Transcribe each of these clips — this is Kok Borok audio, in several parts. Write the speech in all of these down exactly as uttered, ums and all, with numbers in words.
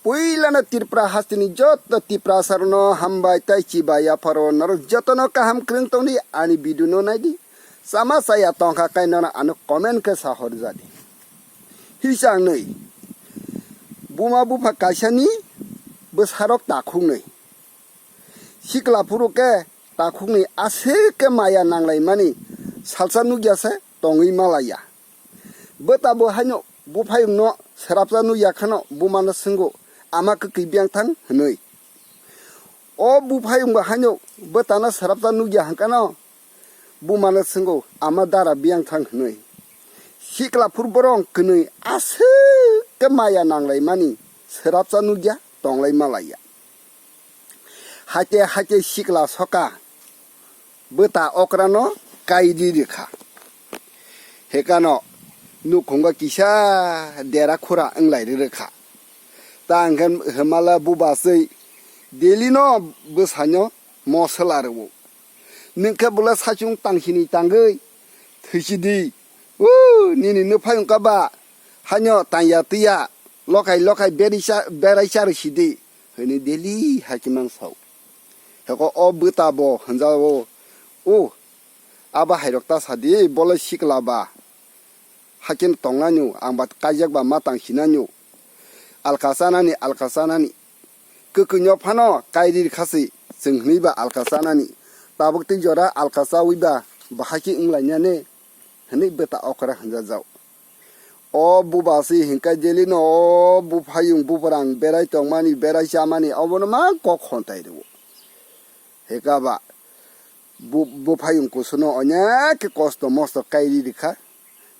Puilano Tripura hasteni joto Tiprasarno hambai tei chibai yapharo norok jotono kaham kwrwng tongdi ani video no naidi. Sama chaya tongkha khe nono ano comment khe sahorjadi. Hisang nwi buma bupha kaisani bwsarok takhuknwi. Sikla phuru khe takhuknwi aswk khe maya nanglaimani salsa nukya se tongwi malaiya. Bwtabo haino buphayungno swrapsa nukya kheno bumano swngo, "Ama kwkwi biyang thang?" hwnwi. O buphayungbo haino bwtano swrapsa nukya hwnkano bumano swngo, "Ama dara biyang thang?" hwnwi. Sikla phuru borok kwnwi aswk khe maya nanglaimani swrapsa nukya tonglai malaiya. Haite haite sikla soka bwta okrano kaidi rwkha. Hekano nukhungo kisa dera khura wnglai rwkha. Ta hwnkhe hwmala bubaswi daily no bwsano mosla rwo. Nwng khe bwla sachung tangsini tangwi thwisidi. "O, nini nuphai wngkha ba? Haino tangya twiya lokai lokai berisa-, berai charwi sidi," hwnwi daily hakhe mang sao. Heko o bwta bo hwnjao, "O, abo hairok ta sadi, bole sikla ba. Hakhe tongnai nw, ang ba kaijak ba ma tang sinai nw. Alka chanani, alka chanani. Kwkwi no phano kairi rwkha se chwng hwnwi ba alka chanani. Tabuk tei jora alka chawi ba bahai khe wnglainani," hwnwi bwta okra hwnjajao. O bubasi hinkai daily no o buphayung buprang berai tongmani, berai chamani, obono ma kok khontai rwo. Heka ba bu-, buphayung kusuno onek khe kosto mosto kairi rikha,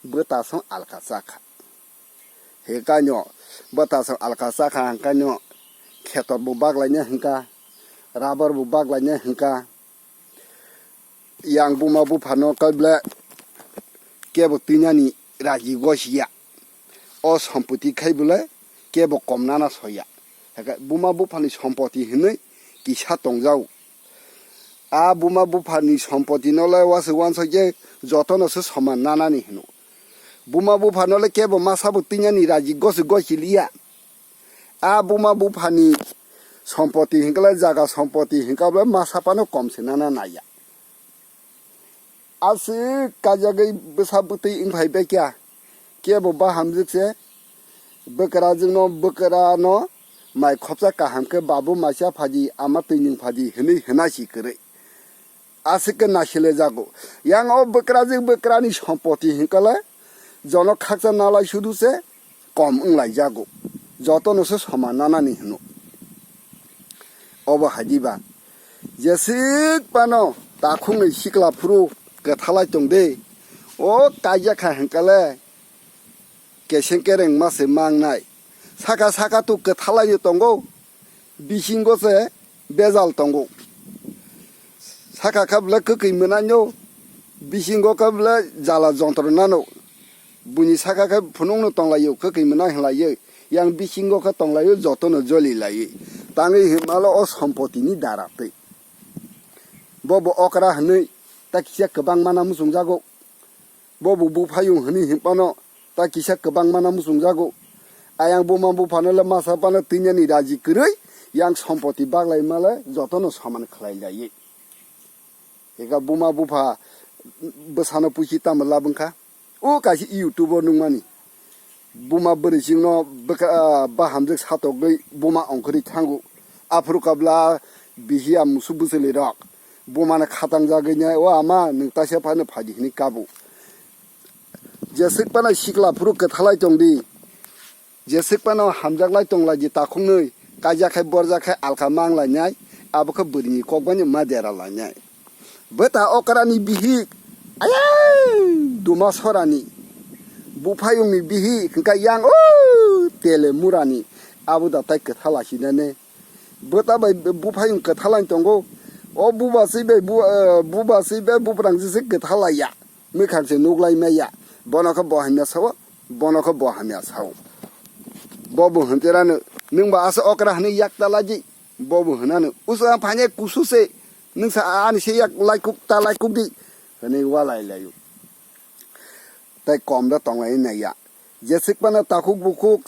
bwtasong alka chakha. Heka no bwtasong alka chakha hwnkha no khetor bo baklaina hwnkha, rabar bo baklaina hwnkha. Yang buma buphano kaible kebo twinani raji gosiya. O sompoti khai bole kebo kom nana soya. Heka buma buphani sompoti hinwi kisa tongjao. A buma buphani sompoti no le wasuk wansok je jotono se soman nanani hino. Buma buphano le kebo masa bo twinani raji gosi gosi liya. A buma buphani sompoti hinkhe le jaga sompoti hinkhe le masa phano kom se nana naiya. Aswk kajagwi bwsa bwtwi wngphai baikha. Kebo bahamjwk se bwkrajwkno bwkrano mai khopsa kaham khe babu maisa phadi ama twi nwng phadi hwnwi hwnasi kwrwi. Aswk khe naisile jago. Yang o bwkrajwk bwkrani sompoti hinkhe le jono khaksa nalai sudu se kom wnglaijagw, jotono se soman nanani hino. Obo haidiba, jeswk phano takhukni sikla phuru kwthalai tongdi, o kaijak kha hwnkhe le keseng kereng ma se mangnai. Saka saka tu kwthalai tongo, bisingo se bejal tongo. Saka khe bwle kwkwi mwnai no, bisingo khe bwle jala jontro nano. Buini saka khe phunukno tonglaio, kwkwi mwnai hinlaiwi. Yang bisingo khe tonglaio, jotono joli laiwi. Tangwi hinmalo o sompotini dara twi. Bo bo okra hinwi ta kisa kwbangma na muchungjago. Bo bo buphayung hwnwi hinphano ta kisa kwbangma na muchungjago. Ayang buma buphano le masa phano twinani raji kwrwi, yang sompoti baglai male jotono soman khlai laiwi. Eka buma bupha bwsano puisi tamo labwng kha. O kaisa YouTube o nukmani. Buma bwrwi chwngno bwkha-, ah, bahamjwk satokgwi buma ongkhorwi thango. Aphuru kabla bihiya musu bwchwlwi rok. Bumano khatang jagwi nai, "O ama, nwng taisa phano phadi," hwnwi kabo. Jeswk phano sikla phuru kwthalai tongdi. Jeswk phano hamjaklai tonglaidi takhuknwi, kaijak khai borjak khai alka manglainai, abo khe bwrwini kokbani ma dera lainai. Bwta okrani bihik, ayai, duma sorani, buphayungni bihik, hwnkha yang o tele murani, abo da tai kwtha laisinane. Bwta bai buphayung kwtha lain tongo, o bubaswi bai bu-, eh, bubaswi bai buprang jese kwtha laiya. Mwkhang se nuklai maya, bono khe bo hamya sao, bono khe bo hamya sao. Bo bo hwntirano, "Nwng ba asa okra hwnwi yak ta laidi." Bo bo hwnano, "Usa phainai kusu se, nwng sa ani se yak laikuk ta laikuk di," hwnwi walai laio. Tai kom da tonglai naiya. Jeswk phano takhuk bukhuk,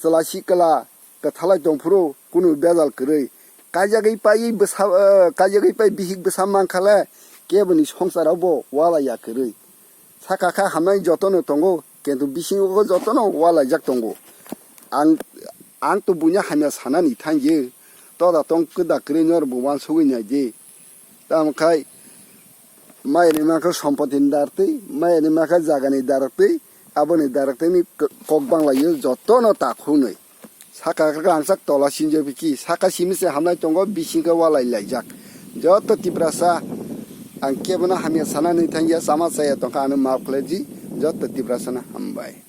chwla sikla, Kwthalai tongphuru kunu bejal kwrwi. Kaijagwi paiwi bwsa, eh, kaijagwi pai bihik bwsa mankha le keboni songsarao bo walai ya kwrwi. Saka kha hamnai jotono tongo, kintu bisingo jotono walaijak tongo. Ang, ang to buino hamya sanani thangyo. Toda tong kwda kwrwi norokbo uansugwi naidi. Tamo khai maya ni mankha sompotini dartwi, maya ni mankha jagani dartwi, aboni dartwini k-, kok banglaio jotono takhunwi. Saka rangchak tola sinjo biki, saka simi se hamnai tongo, bisingkhe walai laijak. Joto Tiprasa, ang kebono hamya sanani thangya, sama chaya tongkha, ano maaf khlai di, joto Tiprasano hambai.